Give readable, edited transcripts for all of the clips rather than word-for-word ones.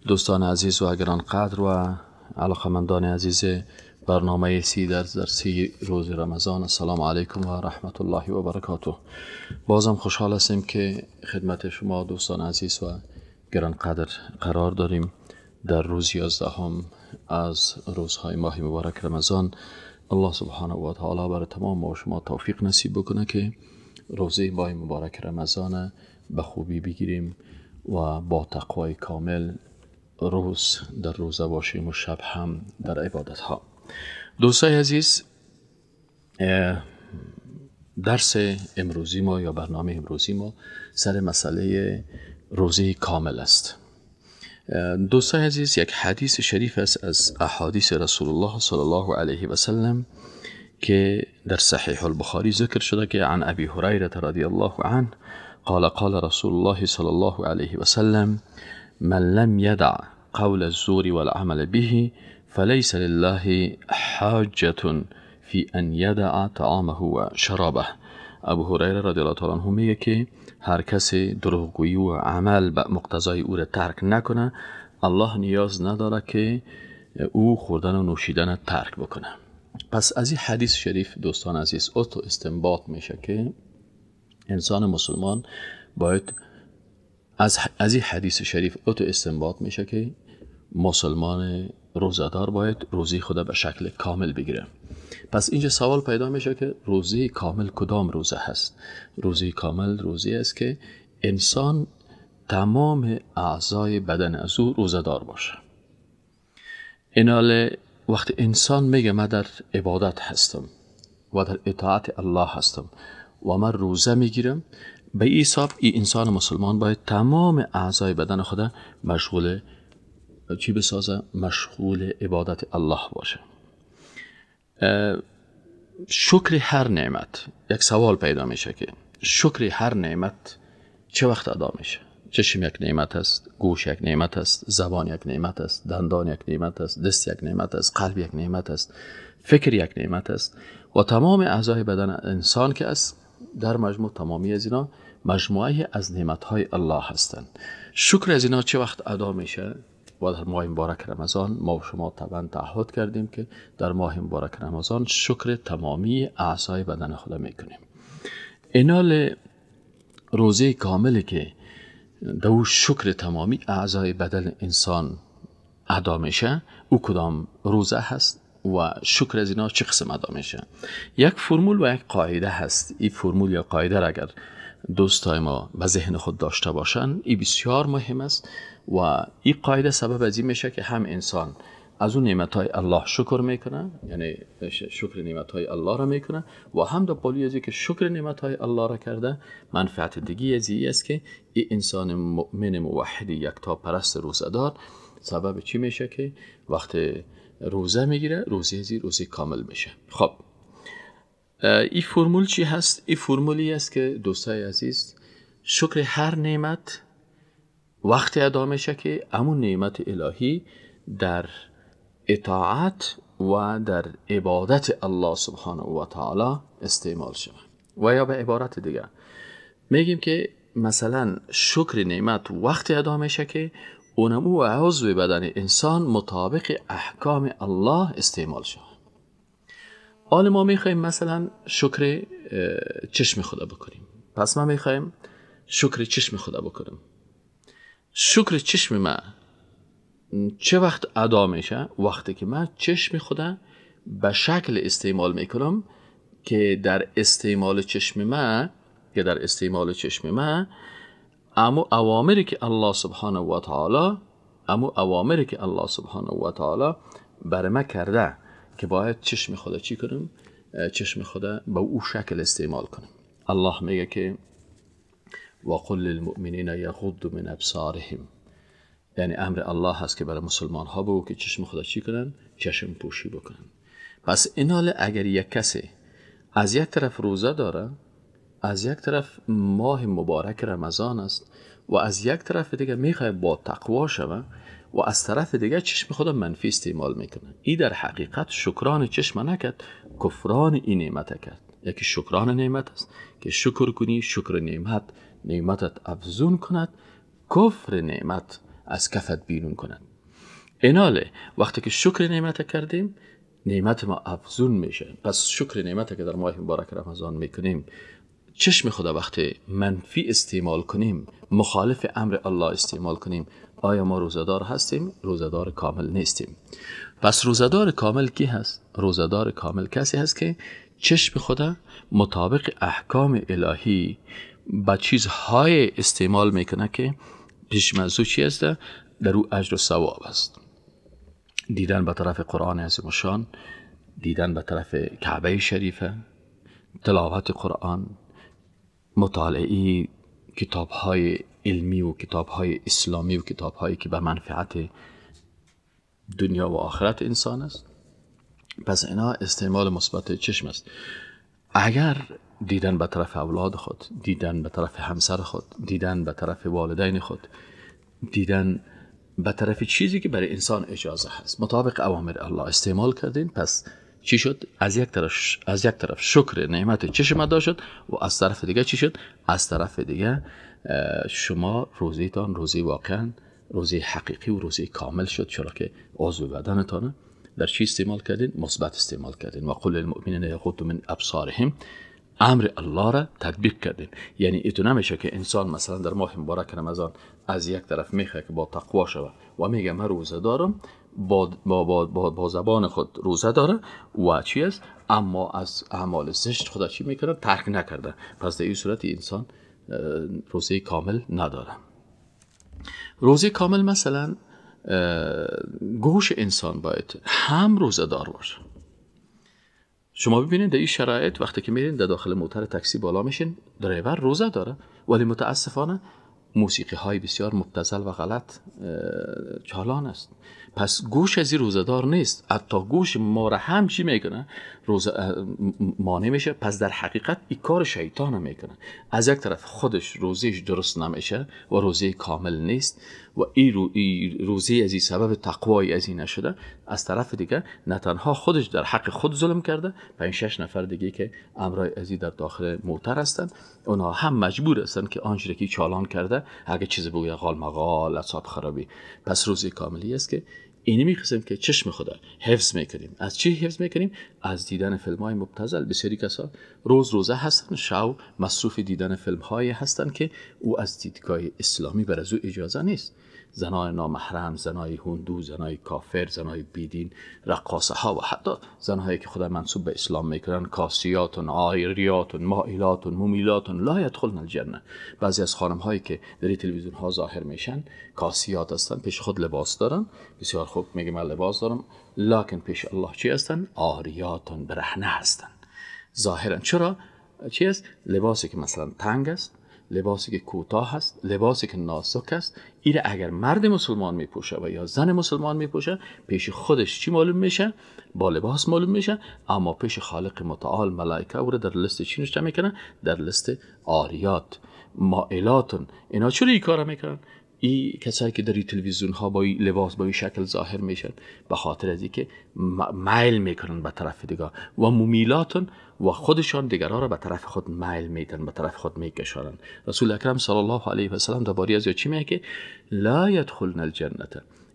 دوستان عزیز و گرانقدر و علاقمندان عزیز برنامه سی درس در 30 روز رمضان، السلام علیکم و رحمت الله و برکاته. بازم خوشحال هستیم که خدمت شما دوستان عزیز و گرانقدر قرار داریم در روز 11 از روزهای ماه مبارک رمضان. الله سبحانه و تعالی برای تمام ما و شما توفیق نصیب بکنه که روزه ماه مبارک رمضان به خوبی بگیریم و با تقوای کامل روز در روزه باشیم و شب هم در عبادت ها. دوستای عزیز، درس امروزی ما یا برنامه امروزی ما سر مسئله روزه کامل است. دوستای عزیز، یک حدیث شریف است از احادیث رسول الله صلی الله علیه و سلم که در صحیح البخاری ذکر شده که عن ابی هریره رضی الله عنه قال قال رسول الله صلی الله علیه و سلم من لم يدع قول الزور والعمل به فليس لله حاجة في ان يدع طعامه وشرابه. ابو هریره رضی الله تعالی عنه میگه که هر کسی دروغگویی و عمل به مقتضای او را ترک نکنه، الله نیاز نداره که او خوردن و نوشیدن ترک بکنه. پس از این حدیث شریف دوستان عزیز اتو استنباط میشه که انسان مسلمان باید از این حدیث شریف اتو استنباط میشه که مسلمان روزه‌دار باید روزی خود به شکل کامل بگیره. پس اینجا سوال پیدا میشه که روزی کامل کدام روزه هست؟ روزی کامل روزی است که انسان تمام اعضای بدن از او روزه‌دار باشه. ایناله وقتی انسان میگه من در عبادت هستم و در اطاعت الله هستم و من روزه میگیرم، به این حساب این انسان مسلمان باید تمام اعضای بدن خود مشغول چی بسازه؟ مشغول عبادت الله باشه. شکر هر نعمت، یک سوال پیدا میشه که شکر هر نعمت چه وقت ادا میشه؟ چشم یک نعمت است، گوش یک نعمت است، زبان یک نعمت است، دندان یک نعمت است، دست یک نعمت است، قلب یک نعمت است، فکر یک نعمت است و تمام اعضای بدن انسان که است در مجموع تمامی از اینا مجموعه از نعمت‌های الله هستند. شکر از اینا چه وقت ادا میشه؟ و در ماه مبارک رمضان ما و شما طبعا تعهد کردیم که در ماه مبارک رمضان شکر تمامی اعضای بدن خود میکنیم. اینال روزه کاملی که دو شکر تمامی اعضای بدن انسان ادا میشه، او کدام روزه هست و شکر از اینا چه قسم ادا میشه؟ یک فرمول و یک قاعده هست. این فرمول یا قاعده را اگر دوستای ما به ذهن خود داشته باشن، این بسیار مهم است و این قاعده سبب از این میشه که هم انسان از اون نعمت‌های الله شکر میکنه، یعنی شکر نعمت‌های الله را میکنه، و هم در پالوی از که شکر نعمت‌های الله را کرده، منفعت دیگه از این است که این انسان مؤمن موحد یکتا پرست روزه‌دار سبب چی میشه که وقت روزه میگیره، روزه از روزه کامل میشه. خب این فرمول چی هست؟ این فرمولی است که دوستای عزیز، شکر هر نعمت وقتی ادا میشه که همون نعمت الهی در اطاعت و در عبادت الله سبحانه و تعالی استعمال شود. و یا به عبارت دیگه میگیم که مثلا شکر نعمت وقتی ادا میشه که اونمو عضو بدن انسان مطابق احکام الله استعمال شود. حالا ما میخوایم مثلا شکر چشم خدا بکنیم. پس ما میخوایم شکر چشم خدا بکنیم. شکر چشم ما چه وقت ادا میشه؟ وقتی که من چشم خدا به شکل استعمال میکنم که در استعمال چشم ما اما اوامری که الله سبحانه و تعالی برای ما کرده که باید چشم خدا چی کنم؟ چشم خدا به او شکل استعمال کنم. الله میگه که وقل للمؤمنین یغضوا من ابصارهم، یعنی امر الله هست که برای مسلمان ها بگو که چشم خدا چی کنن؟ چشم پوشی بکنن. پس این حال اگر یک کسی از یک طرف روزه داره، از یک طرف ماه مبارک رمضان است و از یک طرف دیگه میخواد با تقوا شوه و از طرف دیگه چشم خدا منفی استعمال میکنه، این در حقیقت شکران چشم نکرد، کفران این نعمت کرد. یکی شکران نعمت است که شکر کنی، شکر نعمت نعمتت افزون کند، کفر نعمت از کفت بیرون کنند. ایناله وقتی که شکر نعمت کردیم، نعمت ما افزون میشه. پس شکر نعمت که در ماه مبارک رمضان میکنیم، چشم خدا وقتی منفی استعمال کنیم، مخالف امر الله استعمال کنیم، آیا ما روزه‌دار هستیم؟ روزه‌دار کامل نیستیم. پس روزه‌دار کامل کی هست؟ روزه‌دار کامل کسی هست که چشم خدا مطابق احکام الهی با چیزهای استعمال میکنه که پیش منظور چی است؟ در او اجر و ثواب است. دیدن به طرف قرآن عظیم الشان، دیدن به طرف کعبه شریفه، تلاوت قرآن، مطالعه کتاب‌های علمی و کتاب‌های اسلامی و کتاب‌هایی که به منفعت دنیا و آخرت انسان است. پس اینا استعمال مثبت چشم است. اگر دیدن به طرف اولاد خود، دیدن به طرف همسر خود، دیدن به طرف والدین خود، دیدن به طرف چیزی که برای انسان اجازه هست مطابق اوامر الله استعمال کردین، پس چی شد؟ از یک طرف شکر نعمت چشم ادا شد و از طرف دیگه چی شد؟ از طرف دیگه شما روزیتان روزی واقعا روزی حقیقی و روزی کامل شد، چرا که عضو بدنتان در چی استعمال کردین؟ مثبت استعمال کردین. و قل للمؤمنین یغضوا من ابصارهم، امر الله را تطبیق کردین. یعنی ایتو نمیشه که انسان مثلا در ماه مبارک رمضان از یک طرف میخواد که با تقوا شوه و میگه من روزه دارم، با با با با زبان خود روزه داره و چی است، اما از اعمال زشت خدا چی میکنه؟ ترک نکرده. پس در این صورت انسان روزه کامل نداره. روزه کامل مثلا گوش انسان باید هم روزه دار باشه. شما ببینید در این شرایط وقتی که میرین در داخل موتر تاکسی بالا میشین، درایور روزه داره ولی متاسفانه موسیقی های بسیار مبتذل و غلط چالان است. پس گوش از این روزه دار نیست، حتی گوش ما را هم چی میکنه؟ روزه مانع میشه. پس در حقیقت این کار شیطان میکنه. از یک طرف خودش روزیش درست نمیشه و روزه کامل نیست و این روزه از این سبب تقوای از این نشده. از طرف دیگه نه تنها خودش در حق خود ظلم کرده، 5-6 نفر دیگه که امرای از این در داخل موتر هستن، اونها هم مجبور هستن که آنچه که چالان کرده اگه چیزی بگوید غال مغال اعصاب خرابی. پس روزه کاملی است که اینی میخواستیم که چشم خدا حفظ میکنیم. از چی حفظ میکنیم؟ از دیدن فیلم های مبتذل. بسیاری کسا روز روزه هستن، شو مصروف دیدن فیلم های هستن که او از دیدگاه اسلامی بر از او اجازه نیست. زنای نامحرم، زنای هندو، زنای کافر، زنای بیدین، رقاصه ها و حتی زنهایی که خدا منسوب به اسلام میکنن، کاسیات، عاریات، مائلات، ممیلات، لا یدخلن الجنه. بعضی از خانم هایی که در تلویزیون ها ظاهر میشن کاسیات هستن، پیش خود لباس دارن، بسیار خوب میگه من لباس دارم، لکن پیش الله چی هستن؟ عاریات، برهنه هستن ظاهرا. چرا؟ چی است؟ لباسی که مثلا تنگ است، لباسی که کوتاه است، لباسی که نازک است، ایره اگر مرد مسلمان میپوشه و یا زن مسلمان میپوشه، پیش خودش چی معلوم میشه؟ با لباس معلوم میشه، اما پیش خالق متعال ملائکه او را در لست چی نوشته میکنه؟ در لست عاریات، مائلاتون. اینا چرا این کارا میکنن؟ این کسایی که در تلویزیون ها با این لباس با این شکل ظاهر میشن، به خاطر از اینکه میل میکنن به طرف دیگه و ممیلاتون و خودشان دیگرها را به طرف خود میل میدن، به طرف خود میکشانن. رسول اکرم صلی الله علیه و سلم درباره از چی میگه؟ لا یدخلن الجنه،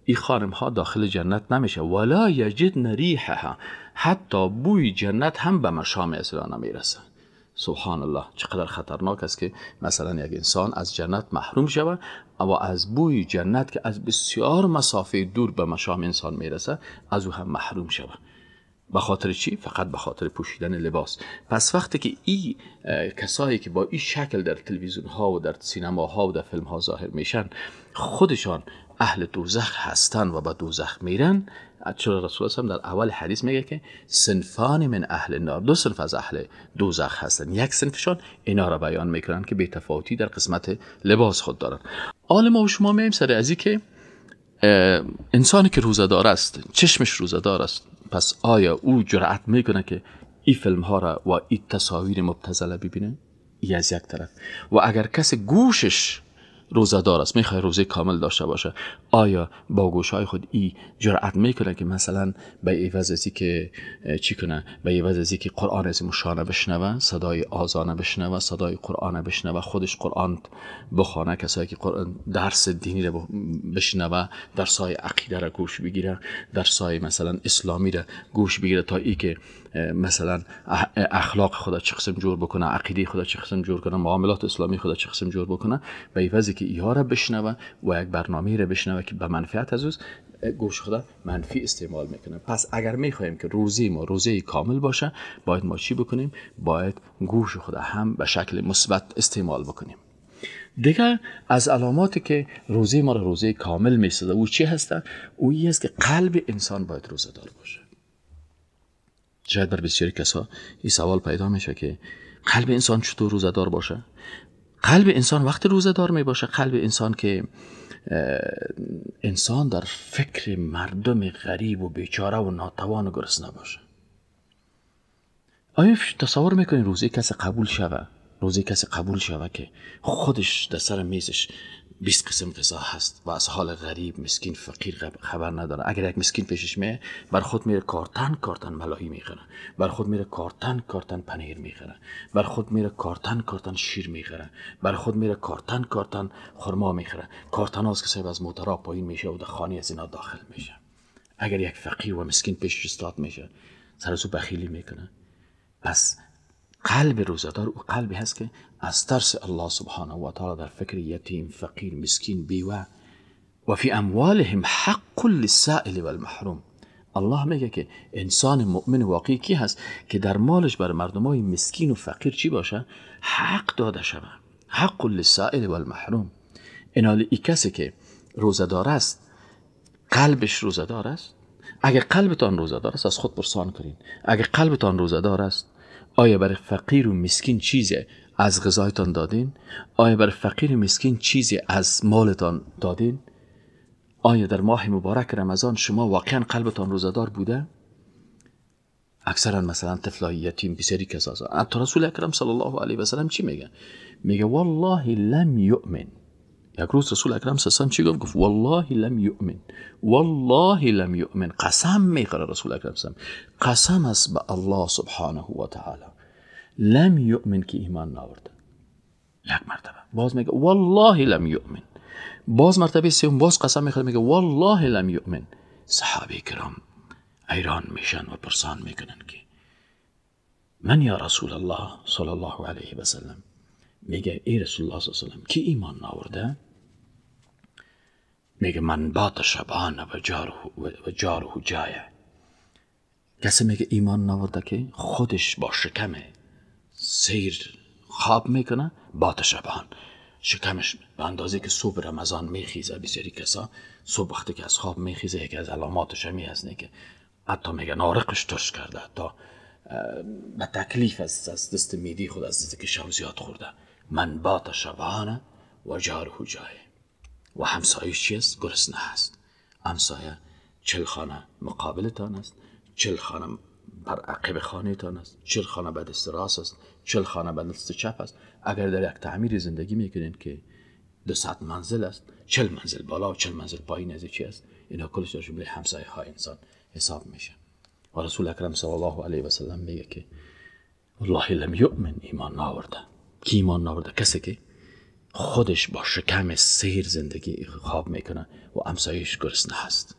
این خانم ها داخل جنت نمیشه، ولا یجدن ریحها، حتی بوی جنت هم به مشام از نمیرسه. سبحان الله، چقدر خطرناک است که مثلا یک انسان از جنت محروم شود و از بوی جنت که از بسیار مسافه دور به مشام انسان میرسه از او هم محروم شود. به خاطر چی؟ فقط به خاطر پوشیدن لباس. پس وقتی که این کسایی که با این شکل در تلویزیون ها و در سینما ها و در فیلم ها ظاهر میشن خودشان اهل دوزخ هستن و به دوزخ میرن، چرا رسول الله در اول حدیث میگه که صنفان من اهل النار، دو صنف از اهل دوزخ هستن، یک صنفشان اینا را بیان میکنن که بی تفاوتی در قسمت لباس خود دارن. حال ما و شما میایم سر ازی که انسانی که روزه دار است، چشمش روزه دار است، پس آیا او جرأت میکنه که این فیلم ها را و این تصاویر مبتذله ببینه؟ ای از یک طرف. و اگر کسی گوشش روزه دار است، میخواد روزه کامل داشته باشه، آیا با گوشهای خود ای جرأت میکنه که مثلا به عوض از که چی کنه، به عوض از که قرآن از مشانه بشنوه، صدای آذان بشنوه، صدای قرآن بشنوه، خودش قرآن بخوانه، کسایی که قرآن درس دینی رو بشنوه، درسای عقیده را گوش بگیره، درسای مثلا اسلامی را گوش بگیره، تا ای که مثلا اخلاق خدا چه قسم جور بکنه، عقیده خدا چه قسم جور کنه، معاملات اسلامی خدا چه قسم جور بکنه، به عوضی که ایها را بشنوه و یک برنامه را بشنوه که به منفعت از اوست، گوش خدا منفی استعمال میکنه. پس اگر میخوایم که روزی ما روزی کامل باشه، باید ما چی بکنیم؟ باید گوش خدا هم به شکل مثبت استعمال بکنیم. دیگه از علاماتی که روزی ما را روزی کامل میسازه او چی هسته؟ او این است که قلب انسان باید روزه دار باشه. شاید بر بسیاری کسا این سوال پیدا میشه که قلب انسان چطور روزه دار باشه؟ قلب انسان وقتی روزه دار می باشه، قلب انسان که انسان در فکر مردم غریب و بیچاره و ناتوان و گرسنه باشه. آیا تصور میکنین روزه کسی قبول شوه؟ روزه کسی قبول شوه که خودش در سر میزش 20 قسم غذا هست و از حال غریب، مسکین، فقیر خبر نداره. اگر یک مسکین پیشش میه، بر خود میره کارتن کارتن ملاهی میخره، بر خود میره کارتن کارتن پنیر میخره، بر خود میره کارتن کارتن شیر میخره، بر خود میره کارتن کارتن خرما میخره، کارتن هاست که صاحب از موترا پایین میشه و در خانه از اینا داخل میشه. اگر یک فقیر و مسکین پیشش استاد میشه، سر از او بخیلی میکنه. پس قلب روزه‌دار او قلبی هست که از ترس الله سبحانه و تعالی در فکر یتیم، فقیر، مسکین، بیوه و فی اموالهم حق للسائل والمحروم. الله میگه که انسان مؤمن واقعی کی هست که در مالش بر مردمای مسکین و فقیر چی باشه؟ حق داده شوه. حق للسائل والمحروم. اینالی ای کسی که روزه‌دار است، قلبش روزه‌دار است. اگر قلبتان روزه‌دار است، از خود پرسان کنین. اگر قلبتان روزه‌دار است، آیا برای فقیر و مسکین چیزی از غذایتان دادین؟ آیا برای فقیر و مسکین چیزی از مالتان دادین؟ آیا در ماه مبارک رمضان شما واقعا قلبتان روزه‌دار بوده؟ اکثرا مثلا طفلای یتیم، بسیاری کسا، حتی رسول اکرم صلی الله علیه و سلم چی میگه؟ میگه والله لم یؤمن. یک روز رسول اکرم صلی الله علیه و سلم چی گفت؟ گفت والله لم یؤمن، والله لم یؤمن. قسم میخوره رسول اکرم صلی الله علیه و سلم، قسم است به الله سبحانه و تعالی، لم یؤمن که ایمان ناورده. یک مرتبه باز میگه والله لم یؤمن، باز مرتبه سوم باز قسم میخوره میگه والله لم یؤمن. صحابه کرام حیران میشن و پرسان میکنن که من یا رسول الله صلی الله علیه و سلم؟ میگه ای رسول الله صلی الله علیه و سلم، کی ایمان ناورده؟ میگه من بات شبان و جاره جایع. کسی میگه ایمان ناورده که خودش با شکم سیر خواب میکنه، بات شبان، شکمش به اندازه که صبح رمضان میخیزه. بسیاری کسا صبح وقتی که از خواب میخیزه یکی از علاماتش همی هست نه که حتی میگه نارقش تش کرده، حتی به تکلیف از دست میدی خود، از دست که شب زیاد خورده. من بات شبانه و جاره جایع. و همسایه چی است؟ گرسنه است. همسایه 40 خانه مقابلتان است، 40 خانه بر عقب خانه تان است، 40 خانه به دست راست است، 40 خانه به دست چپ است. اگر در یک تعمیر زندگی میکنین که 200 منزل است، 40 منزل بالا و 40 منزل پایین از چی است؟ اینا کلش در جمله همسایه های انسان حساب میشه. و رسول اکرم صلی الله علیه و سلم میگه که والله لم یؤمن، ایمان ناورده. کی ایمان ناورده؟ کسی که خودش با شکم سیر زندگی خواب میکنه و همسایه‌اش گرسنه هست.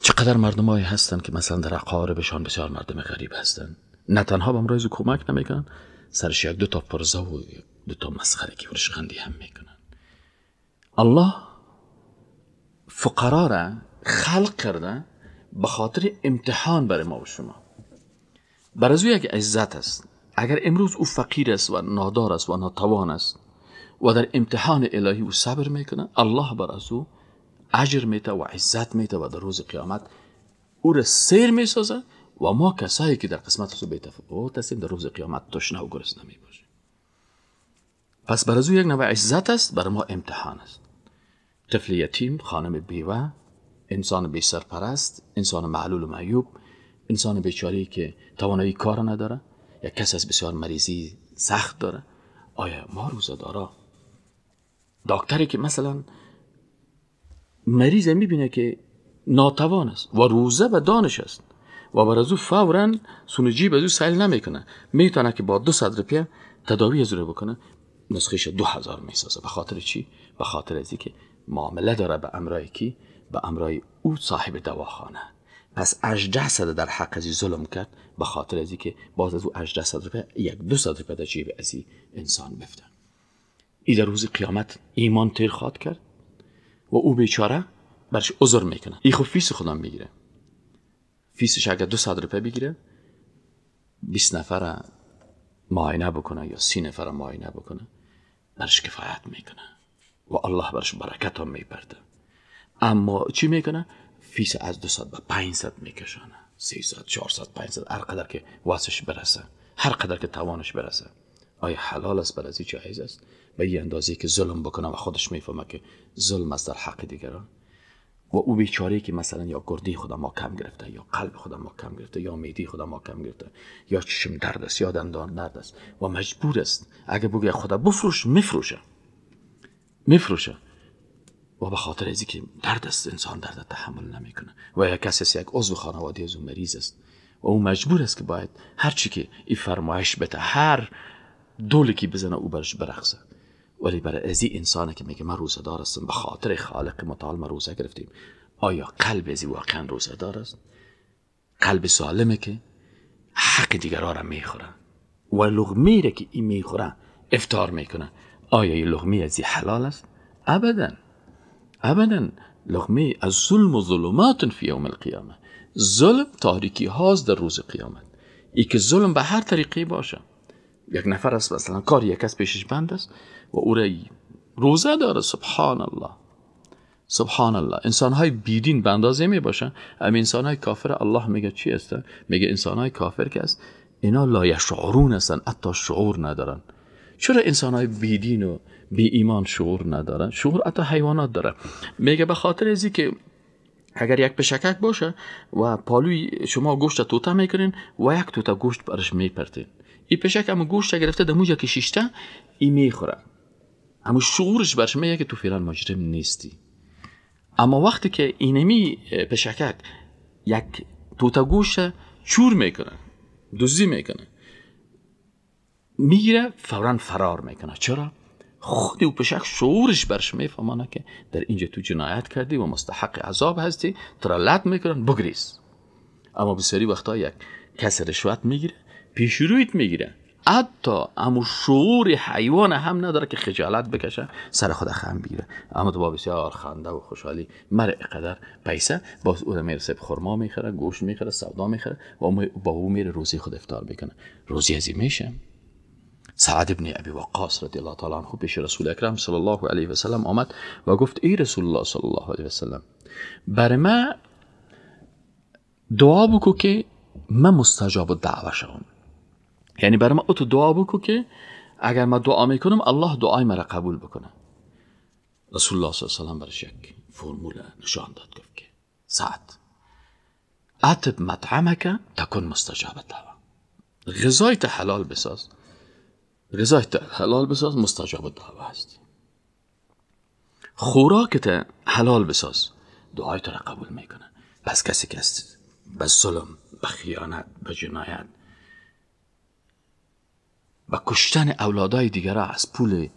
چقدر مردمایی هستن که مثلا در اقاربشان بسیار مردم غریب هستن، نه تنها به امرایز کمک نمیکنن، سرش یک دو تا پرزه و دو تا مسخره که ورشخندی هم میکنن. الله فقرا را خلق کرده به خاطر امتحان برای ما و شما. برای او یک عزت است. اگر امروز او فقیر است و نادار است و ناتوان است و در امتحان الهی او صبر میکنه، الله بر از او اجر میده و عزت میده و در روز قیامت او را سیر میسازه و ما کسایی که در قسمت او بی‌تفاوت هستیم در روز قیامت تشنه و گرسنه میباشیم. پس بر از او یک نوع عزت است، بر ما امتحان است. طفل یتیم، خانم بیوه، انسان بی سرپرست، انسان معلول و معیوب، انسان بیچاری که توانایی کار نداره، یا کسی از بسیار مریضی سخت داره. آیا ما روزه‌دارا دکتری که مثلا مریض میبینه که ناتوان است و روزه و دانش است و بر از او فوراً سون جیب از او سیل نمیکنه، میتونه که با 200 روپیه تداوی از او بکنه، نسخهش 2000 میسازه. به خاطر چی؟ به خاطر از که معامله داره به امرای کی؟ به امرای او صاحب دواخانه. پس 1800 در حق از ظلم کرد، به خاطر از که باز از او 1800 روپیه 1-200 روپیه در جیب از انسان بفته. ای در روز قیامت ایمان تیر خواد کرد و او بیچاره برش عذر میکنه. ای خب فیس خودم میگیره، فیسش اگر 200 روپیه بگیره 20 نفر معاینه بکنه یا 30 نفر معاینه بکنه برش کفایت میکنه و الله برش برکت هم میپرده. اما چی میکنه؟ فیس از 200 به 500 میکشانه، 300، 400، 500، هر قدر که واسش برسه، هر قدر که توانش برسه. آیا حلال است؟ بر از جایز است؟ به این اندازه که ظلم بکنه و خودش میفهمه که ظلم است در حق دیگران. و او بیچاره که مثلا یا گرده خدا ما کم گرفته، یا قلب خدا ما کم گرفته، یا معده خدا ما کم گرفته، یا چشم درد است، یا دندان درد است و مجبور است اگه بگه خدا بفروش میفروشه، میفروشه. و به خاطر از اینکه درد است، انسان درد تحمل نمیکنه. و یا کسی یک عضو خانواده از او مریض است و او مجبور است که باید هر چی که این فرمایش بده، هر دولی که بزنه او برش برقصه. ولی برای از این انسانه که میگه من روزه دار هستم، به خاطر خالق متعال ما روزه گرفتیم، آیا قلب از واقعا روزه دار است؟ قلب سالمه که حق دیگران را میخوره و لقمه را که این میخوره افطار میکنه، آیا این لقمه از حلال است؟ ابدا، ابدا. لقمه از ظلم و ظلمات فی یوم القیامه، ظلم تاریکی هاست در روز قیامت. ای که ظلم به هر طریقی باشه، یک نفر است مثلا کار یک کس پیشش بند است و او را روزه داره، سبحان الله، سبحان الله. انسان های بیدین به اندازه می باشن، اما انسان های کافر الله میگه چی است؟ میگه انسان های کافر که است اینا لا یشعرون هستن، حتی شعور ندارن. چرا انسان های بیدین و بی ایمان شعور ندارن؟ شعور حتی حیوانات داره. میگه به خاطر ازی که اگر یک پشکک باشه و پالوی شما گوشت توته میکنین و یک توته گوشت برش میپرتین، این پشک اما گوشت گرفته در موجه که شیشته ای میخوره، اما شعورش برش میگه که تو فعلا مجرم نیستی. اما وقتی که اینمی پشکک یک توته گوشت چور میکنه، دزدی میکنه، میگیره، فورا فرار میکنه. چرا؟ خود او پشک شعورش برش میفهمانه که در اینجا تو جنایت کردی و مستحق عذاب هستی، تو را لط میکنن، بگریز. اما بسیاری وقتا یک کس رشوت میگیره، پیش رویت میگیره، حتی اما شعور حیوان هم نداره که خجالت بکشه، سر خود خم بگیره. اما تو با بسیار خنده و خوشحالی مر اقدر پیسه باز او میرسه، خرما میخره، گوشت میخره، سودا میخره و با او میره روزی خود افطار میکنه. روزی از میشه. سعد ابن ابی وقاص رضی الله تعالی عنه پیش رسول اکرم صلی الله علیه و سلم آمد و گفت ای رسول الله صلی الله علیه و سلم، بر ما دعا بکو که من مستجاب الدعوه شوم. یعنی برای ما تو دعا بکو که اگر ما دعا میکنم الله دعای مرا قبول بکنه. رسول الله صلی الله علیه و سلم برش یک فرمول نشان داد، گفت که سعد اطب مطعمک تکن مستجاب الدعوه، غذایت حلال بساز، غذایت حلال بساز مستجاب الدعوه هستی. خوراکت حلال بساز، دعای تو را قبول میکنه. پس کسی که است به ظلم، به خیانت، به جنایت، به کشتن اولادای دیگرا از پول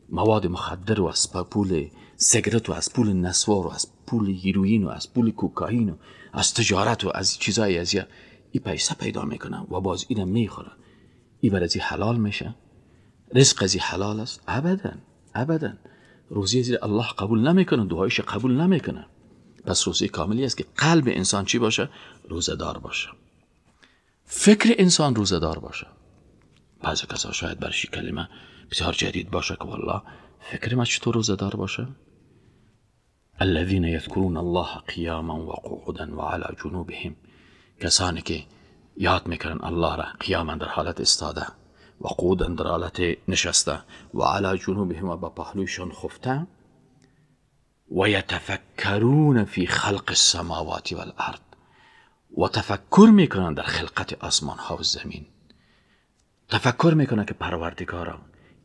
مواد مخدر و از پول سیگرت و از پول نسوار و از پول هیروئین و از پول کوکائین و از تجارت و از چیزای از این پیسه پیدا میکنه و باز اینم میخوره، این بر از حلال میشه؟ رزق از حلال است؟ ابدا، ابدا. روزی از الله قبول نمیکنه، دعایش قبول نمیکنه. پس روزی کاملی است که قلب انسان چی باشه؟ روزه‌دار باشه، فکر انسان روزه‌دار باشه. بعضی کسا شاید برشی کلمه بسیار جدید باشه که والله فکر ما چطور روزه‌دار باشه؟ الذين يذكرون الله قیاما و قعودا و علی جنوبهم، کسانی که یاد میکنن الله را قیاما در حالت استاده و قعودا در حالت نشسته و علی جنوبهم و با پهلویشان خفته، و یتفکرون فی خلق السماوات والارض، و تفکر میکنن در خلقت آسمان ها و زمین. تفکر میکنن که پروردگارا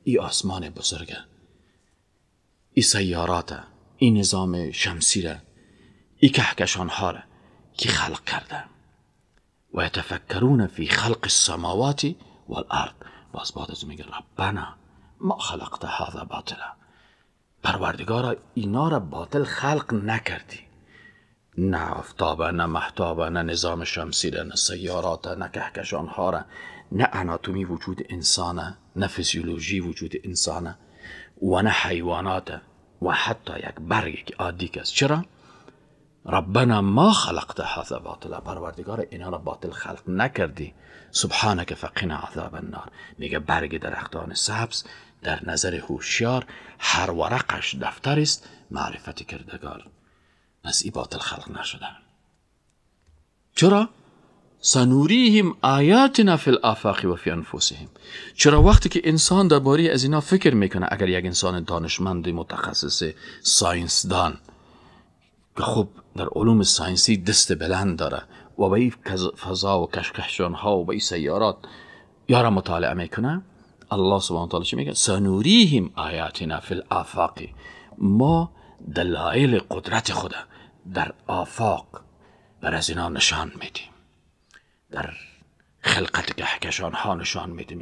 ای آسمان بزرگه، ای سیارات، این نظام شمسی را، ای کهکشان ها را کی خلق کرده؟ و یتفکرون فی خلق السماوات والارض. باز بعد از میگه ربنا ما خلقت هذا باطلا، پروردگارا اینا را باطل خلق نکردی، نه آفتاب، نه مهتاب، نه نظام شمسی را، نه سیارات، نه کهکشان ها را، نه اناتومی وجود انسان، نه فیزیولوژی وجود انسان و نه حیوانات و حتی یک برگ که عادی است. چرا؟ ربنا ما خلقت هذا باطلا، پروردگار اینا را باطل خلق نکردی، سبحانك فقنا عذاب النار. میگه برگ درختان سبز در نظر هوشیار هر ورقش دفتر است معرفت کردگار. پس این باطل خلق نشده. چرا؟ سنوریهم آیاتنا فی الآفاق و فی انفسهم. چرا وقتی که انسان درباره از اینا فکر میکنه، اگر یک انسان دانشمند متخصص science دان که خب در علوم science ی دست بلند داره و به این فضا و کهکشان ها و به این سیارات یارا مطالعه میکنه، الله سبحانه وتعالی چی میگه؟ سنوریهم آیاتنا فی الآفاق، ما دلایل قدرت خدا در آفاق بر از اینا نشان میدیم، در خلقت کهکشان ها نشان میدیم،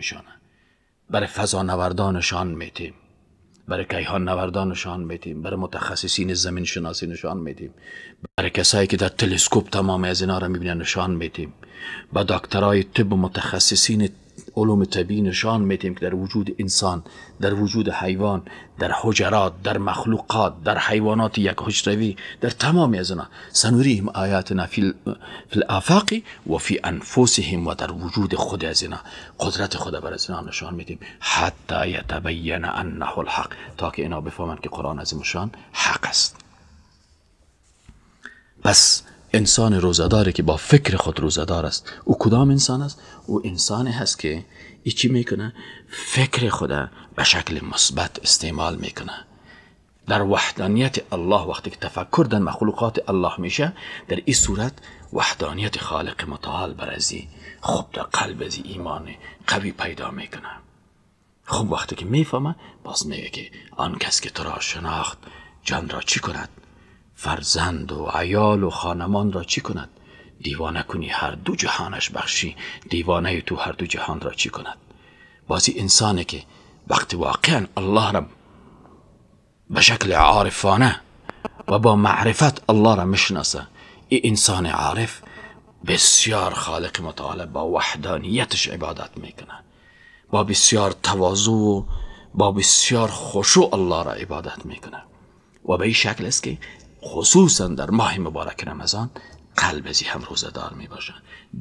برای فضا نوردان نشان میدیم، برای کیهان نوردان نشان میدیم، برای متخصصین زمین شناسی نشان میدیم، برای کسایی که در تلسکوپ تمام از اینا را میبینن نشان میدیم، با دکترای طب و متخصصین علوم طبیعی نشان میدیم که در وجود انسان، در وجود حیوان، در حجرات، در مخلوقات، در حیوانات یک حجروی، در تمام از اینا سنوریهم آیاتنا فی الآفاق و فی انفسهم، و در وجود خود از اینا قدرت خود بر از اینا نشان میدیم، حتی یتبین انه الحق، تا که اینا بفهمند که قرآن عظیم الشان حق است. پس انسان روزه‌داری که با فکر خود روزه‌دار است، او کدام انسان است؟ او انسانی هست که ای چی میکنه؟ فکر خود به شکل مثبت استعمال میکنه. در وحدانیت الله وقتی که تفکر در مخلوقات الله میشه، در این صورت وحدانیت خالق متعال بر ازی خب در قلب ازی ایمان قوی پیدا میکنه. خب وقتی که میفهمه، باز میگه که آن کس که تو را شناخت جان را چی کند؟ فرزند و عیال و خانمان را چی کند؟ دیوانه کنی هر دو جهانش بخشی، دیوانه تو هر دو جهان را چی کند؟ بازی انسانه که وقتی واقعا الله را به شکل عارفانه و با معرفت الله را میشناسه، این انسان عارف بسیار خالق متعال با وحدانیتش عبادت میکنه، با بسیار تواضع و با بسیار خشوع الله را عبادت میکنه. و به این شکل است که خصوصا در ماه مبارک رمضان قلب ازی هم روزه دار می باشه،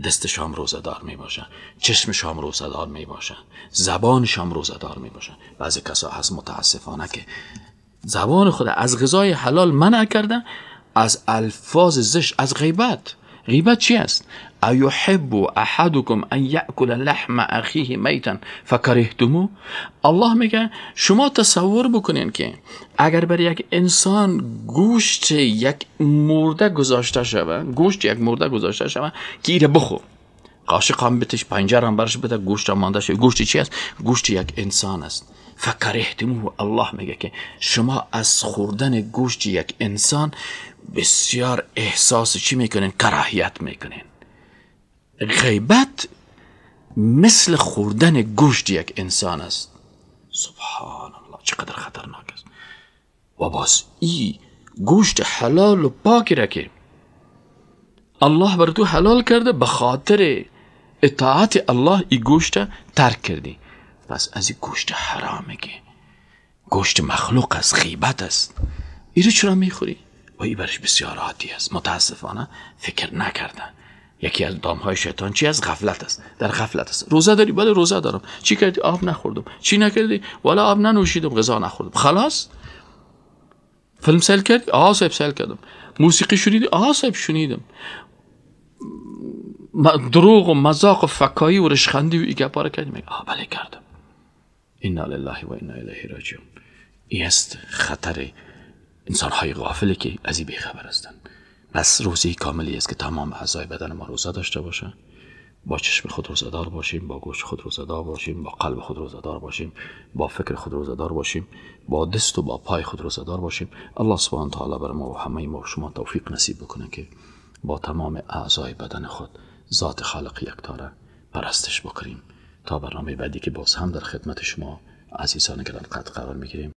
دستش هم روزه دار می باشه، چشمش هم روزه دار می باشه، زبانش هم روزه دار می باشه. بعضی کسا هست متاسفانه که زبان خود از غذای حلال منع کرده، از الفاظ زشت، از غیبت. غیبت چی است؟ ایحب احدکم ان یاکل لحم اخیه میتا فکرهتموه. الله میگه شما تصور بکنین که اگر بر یک انسان گوشت یک مرده گذاشته شوه، گوشت یک مرده گذاشته شوه که ایره بخور، قاشق هم بتش، پنجره هم برش بده، گوشت هم مانده شوه. گوشت چی است؟ گوشت یک انسان است. فکرهتموه، الله میگه که شما از خوردن گوشت یک انسان بسیار احساس چی میکنین؟ کراهیت میکنین. غیبت مثل خوردن گوشت یک انسان است. سبحان الله، چقدر خطرناک است. و باز ای گوشت حلال و پاکی را که الله بر تو حلال کرده، به خاطر اطاعت الله ای گوشت ترک کردی. پس از این گوشت حرامه که گوشت مخلوق است، غیبت است، ای رو چرا میخوری؟ و ای برش بسیار عادی است. متاسفانه فکر نکردن. یکی از دامهای شیطان چی است؟ غفلت است. در غفلت است. روزه داری؟ بله روزه دارم. چی کردی؟ آب نخوردم. چی نکردی؟ والا آب ننوشیدم، غذا نخوردم. خلاص؟ فیلم سیل کردی؟ آها صاحب سیل کردم. موسیقی شنیدی؟ آها صاحب شنیدم. دروغ و مذاق و فکایی و رشخندی و ای گپا را کردی؟ میگه آه بله کردم. انا لله و انا الیه راجعون. این است خطر انسان‌های غافلی که از این بیخبر هستند. پس روزه کاملی است که تمام اعضای بدن ما روزه داشته باشه، با چشم خود روزه‌دار باشیم، با گوش خود روزه‌دار باشیم، با قلب خود روزه‌دار باشیم، با فکر خود روزه‌دار باشیم، با دست و با پای خود روزه‌دار باشیم. الله سبحانه تعالی بر ما و همه ما و شما توفیق نصیب بکنه که با تمام اعضای بدن خود ذات خالق یکتا پرستش بکنیم. تا برنامه بعدی که باز هم در خدمت شما عزیزان گرانقدر قرار میگیریم،